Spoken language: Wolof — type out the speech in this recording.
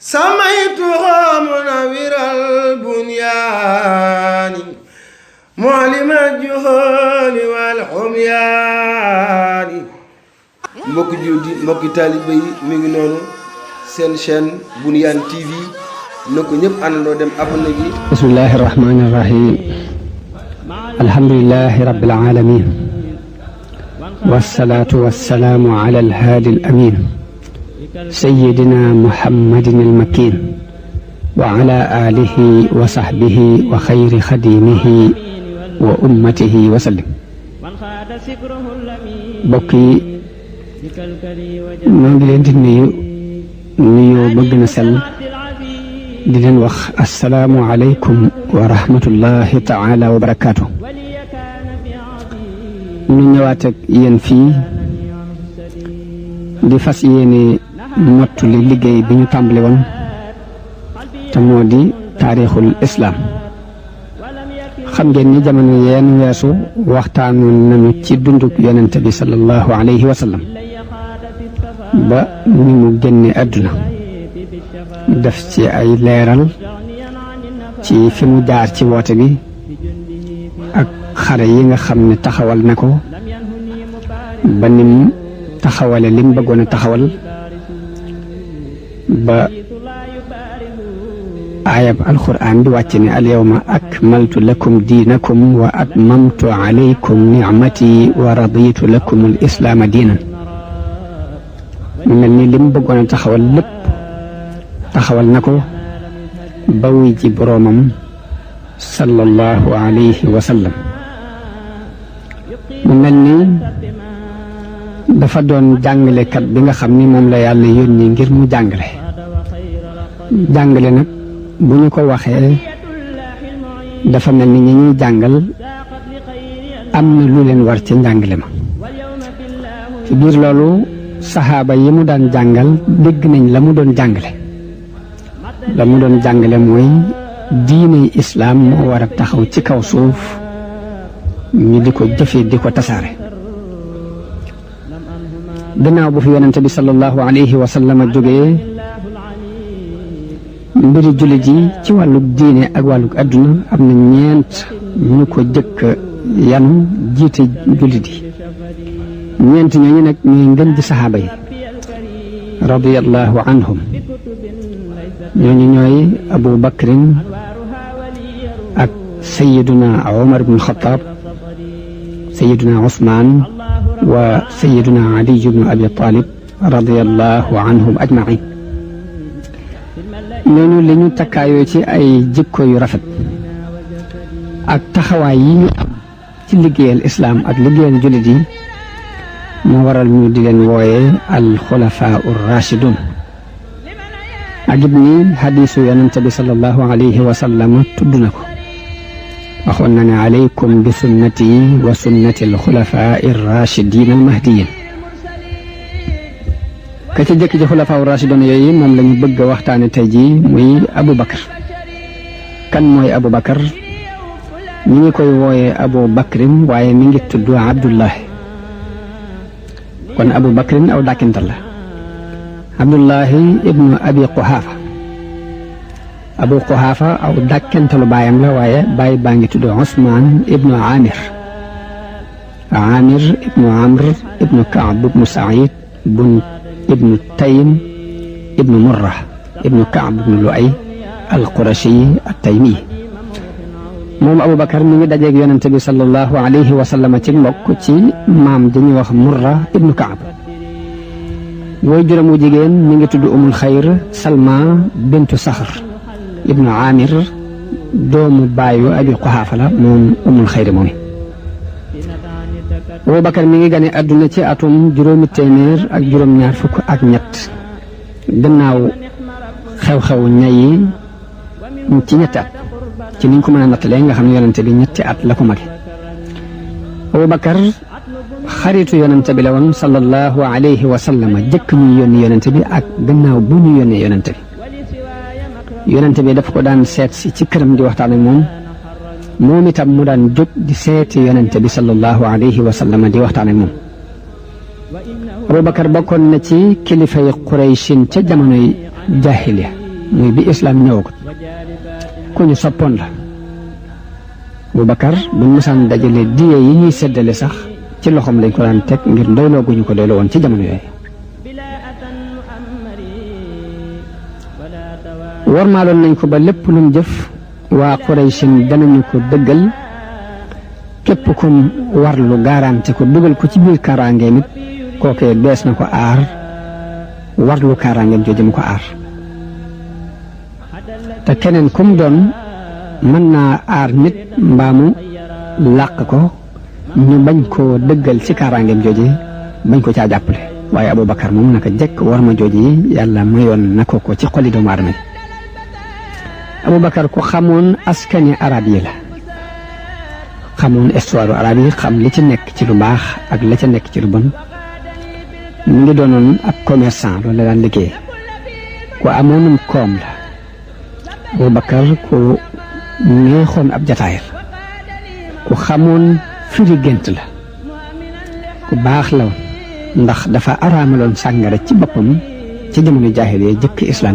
سميتها منور البنيان معلم الجهال والحميان mbokki jullit yi mbokki taalibe yi mi ngi noonu seen chaîne Bounyan TV na ko ñëpp àndandoo dem abonné gi. bismillahi rahmani rahim alhamdulillahi rabbil alamin wassalatu wassalamu ala alhaadi alamin sayyidina muhammadin almakin wa ala alihi wa sahbihi wa khayri khadimihi wa ummatihi wa sallim. mbokk yi ñoo ngi leen di nuyoo bëgg na sell di leen wax assalaamu aleykum wa rahmatullahi taala wa barakaatu. ñu ñëwaat ak yéen fii di fas yéene mottali liggéey bi ñu tàmbali woon te moo di taarixul islaam. xam ngeen ni jamono yeen weesu waxtaanoon nañu ci dunduk yonente bi sallallahu alayhi wa sallam ba ni mu génne àdduna def ci ay leeral ci fi mu jaar ci woote bi ak xare yi nga xam ne taxawal na ko ba ni mu taxawale lim bëggoon a taxawal ba aayab alquran bi wàcc ne alyawma akmaltu lakum diinakum wa atmamtu alaykum nicmati wa raditu lakum alislaama diinan mu mel ni lim bëggoon a taxawal lépp taxawal na ko ba wuy ji boroomam sallallahu alayhi wa sallam. mu mel ni dafa doon jàngalekat bi nga xam ni moom la yàlla yónni ngir mu jàngale nag bu ñu ko waxee dafa mel ni ñi ñuy jàngal am na lu leen war ca njàngale ma. ci biir loolu saxaaba yi mu daan jàngal dégg nañ la mu doon jàngale. la mu doon jàngale mooy diine islaam moo war a taxaw ci kaw suuf ñu di ko jëfe di ko tasaare. gannaaw bu fi yonente bi sallallahu alayhi wa sallam jógee mbiri jullit yi ci wàllug diine ak wàllug adduna am na ñeent ñu ko jëkk yanu jiite jullit yi. ñeent ñooñu nag ñuy ngën ji saxaaba yi radiyallahu anhum. ñooñu ñooy abu bakrin ak sayiduna umar ibn xataab sayiduna usmaan wa sayiduna ali ibn abi talib radiyallahu anhum ajmain. ñooñu li ñu takkaayoo ci ay jikko yu rafet ak taxawaay yi ñu am ci liggéeyal islaam ak liggéeyal jullit yi moo waral ñu di leen wooye alxulafaa urrachidun. ak it ni xadiisu yonente bi sallallahu alayhi wa sallam tudd na ko waxoon na ne alaykum bi sunnati wa sunnati alxulafaa irrachidin almahdiyin. ka ci jëkk ci xulafaa urrachidun yooyu moom la ñu bëgg a waxtaane tey jii muy Abu Bakar. kan mooy Abu Bakar? ñi ngi koy wooye Abu Bakrin waaye mi ngi tudd Abdullahi. kon Abu Bakrin aw dàkkintal la. Abdullahi ibnu Abi Quhaafa. Abu Quhaafa aw dàkkintalu baayam la waaye baay baa ngi tudd Usmaan ibnu Amir. Amir ibnu Amr ibnu Kaab ibnu Saïd ibnu Taym ibnu Murra ibnu Kaab ibnu Luay al-Qurashi at-Taymi. moom Abu Bakar mi ngi dajeeg yonente bi sallallahu alayhi wa sallam ci mbokk ci maam dañuy wax Murra ibnu Kaab. woy juróom wu jigéen mi ngi tudd Umul Xayr Salma bintu Saxr ibnu Amir doomu baayu Abi Quhaafa la moom Umul Xayr moom. Abu Bakar mi ngi gane àdduna ci atum juróomi téeméer ak juróom-ñaar fukk ak ñett gannaaw xew-xewu ñay yi ci ñetti at ci niñ ko mën a nattalee nga xam ne yonente bi ñetti at la ko mage. Abu Bakar xaritu yonente bi la woon sallallahu alayhi wa sallam jëkk ñuy yónni yonente bi ak gannaaw bu ñu yónnee yonente bi. yonente bi daf ko daan seet si ci këram di waxtaan ak moom itam mu daan jóg di seeti yonente bi sallallahu alayhi wa sallam di waxtaan ak moom. Abu Bakar bokkoon na ci kilifay Qurayshin ca jamonoy jaahiliya muy bi islaam ñëwagut ku ñu soppoon la Abubakar buñ mësaan dajale diye yi ñuy seddale sax ci loxoom lañ ko daan teg ngir doyloo gu ñu ko doyloo woon ci jamono yooyu wormaaloon nañ ko ba lépp lu mu jëf waa Quraysin danañu ko dëggal képp kum warlu garanti ko dugal ko ci biir kaaraangeem it kookee dees na ko aar warlu kaaraangeem jooju mu ko aar te keneen kum doon mën naa aar nit mbaamu làq ko ñu bañ koo dëggal ci kaaraangeem jooju bañ ko caa jàppale waaye Abubakar moom naka jekk war ma jooju yi yàlla mayoon na ko ci xoli doomu aadama yi Abubakar ko xamoon askani arab yi la xamoon histoire arab yi xam li ci nekk ci lu baax ak la ca nekk ci lu bon mu ngi doonoon ab commerçant loolu la daan liggéey ku amoonum koom la Abubakar ku neexoon ab jataay la ku xamoon firi gént la ku baax la woon ndax dafa araamaloon sàngara ci boppam ci jamono jaahiliya jëkk islam